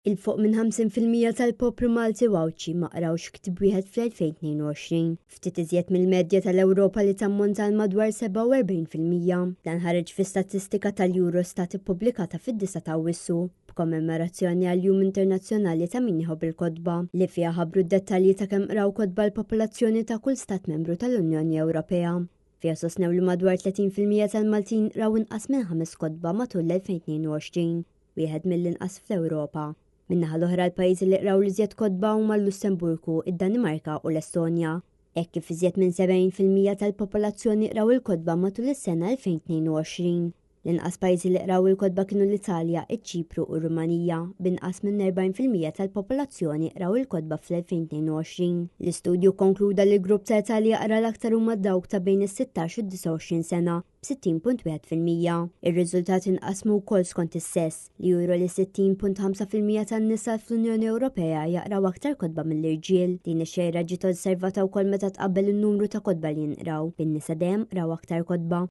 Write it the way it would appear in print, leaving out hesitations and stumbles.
'Il fuq minn 50% tal-poplu Malti u Għawdxi ma qrawx ktieb wieħed fl-2022, ftit iżjed mill-medja tal-Ewropa li tammonta għal madwar 47%. Dan ħareġ fi statistika tal-Eurostat ippubblikata fid-9 ta' Awwissu b'kommemorazzjoni għall-Jum Internazzjonali ta' Min Jħobb il-Kotba, li fiha ħabbru d-dettalji ta' kemm qraw kotba l-popolazzjoni ta' kull stat membru tal-Unjoni Ewropea. Fiha sostnew li madwar 30% tal-Maltin qraw inqas minn ħames kotba matul l-2022. Wieħed mill-inqas fl-Ewropa. Min-naħa l-oħra l-pajjiżi li qraw l-iżjed kotba huma l-Lussemburgu, id-Danimarka u l-Estonja. Hekk kif iżjed minn 70% tal-popolazzjoni qraw il-kotba matul is-sena 2022. L-inqas pajjiżi li qraw il-kotba kienu l-Italja, iċ-Ċipru u r-Rumanija, b'inqas minn 40% tal-popolazzjoni qraw il-kotba fl-2022. L-istudju kkonkluda li l-grupp ta' età li jaqra l-aktar huma dawk ta' bejn is-16 u d-29 sena, b'60.1%. Ir-riżultati nqasmu wkoll skont is-sess, li juru li 60.5% tan-nisa fl-Unjoni Ewropea jaqraw aktar kotba mill-irġiel. Din ix-xejra ġiet osservata wkoll meta tqabbel in-numru ta' kotba li jinqraw, bin-nisa dejjem qraw aktar kotba.